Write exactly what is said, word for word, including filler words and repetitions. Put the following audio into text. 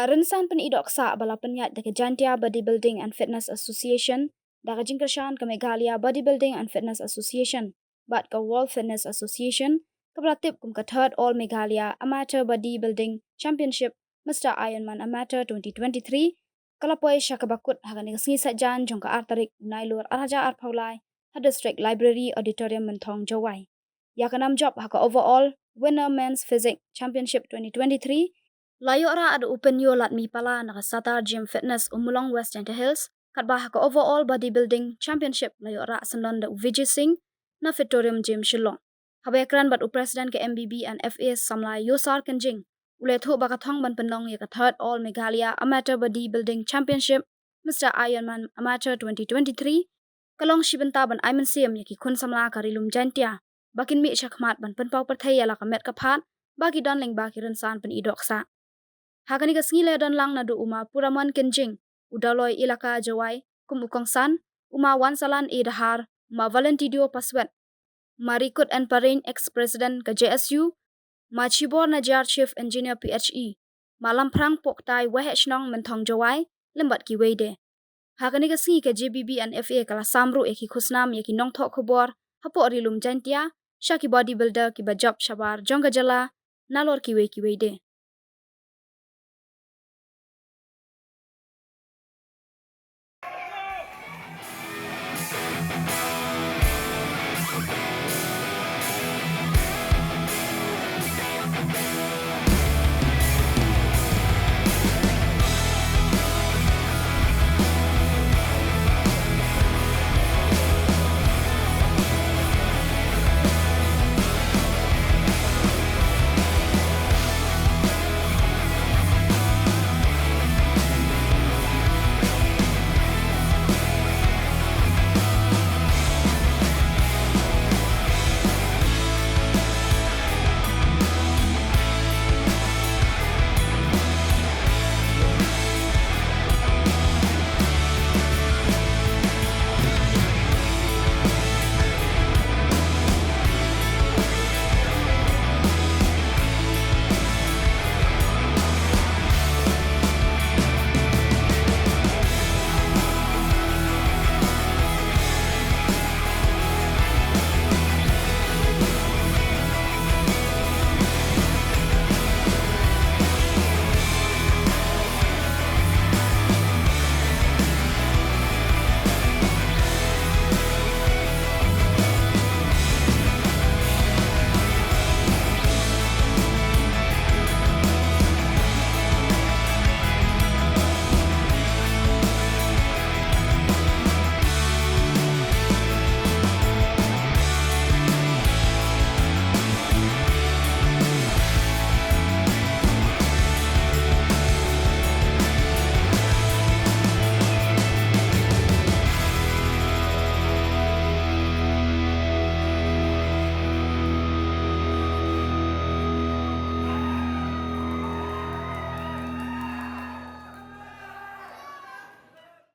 Rynsan pyni dohksah ba la pynïaid da ka Jaintia Bodybuilding and Fitness Association, da ka jingkyrshan ka Meghalaya Bodybuilding and Fitness Association bad ka World Fitness Association, kaba la tip kum ka Third All Meghalaya Amateur Bodybuilding Championship Mister Ironman Amateur twenty twenty-three, ka la poi sha kaba kut ha kane ka sngi Saitjaiñ jong ka ar tarik u Nailur ar hajar arphew lai, ha District Library Auditorium Mynthong, Jowai. Ïa ka nam jop ha ka Overall Winner Men's Physique Championship twenty twenty-three la ïoh rah da u Pynïoh Ladmipala na ka Satar Gym Fitness, Ummulong West Jaintia Hills, katba ha ka Overall Bodybuilding Championship la ïoh rah syndon da u Vijay Singh na Fittorium Gym, Shillong. Haba ïakren bad u President ka M B B and F A samla Yosar Kynjing, u la ïathuh ba ka thong ban pynlong ïa ka Third All Meghalaya Amateur Bodybuilding Championship Mister Ironman Amateur twenty twenty-three ka long shi bynta ban ai mynsiem ïa ki khun samla ka Ri Lum Jaintia ba kin mih shakhmat ban pynpaw pyrthei ïa la ka met ka phad ba ki don lyngba ki rynsan pyni dohksah. Ha kane ka sngi la ïadon lang naduh u Ma Puramon Kynjing, u Dawloi Elaka Jowai kum u kongsan, u Ma Wansalan A Dahar, u Ma Valentidio Paswet, Ma Rikut N Parein, ex-president ka J S U, Ma Chibor Najiar, Chief Engineer P H E, Ma Lamphrang Poktai, Waheh Shnong Mynthong, Jowai, lem bad kiwei de. Ha kane ka sngi ka J B B and F A ka la sam ruh ïa ki khusnam ïa ki nongthoh khubor hapoh Ri Lum Jaintia sha ki bodybuilder kiba jop shabar jong ka jylla, nalor kiwei kiwei de.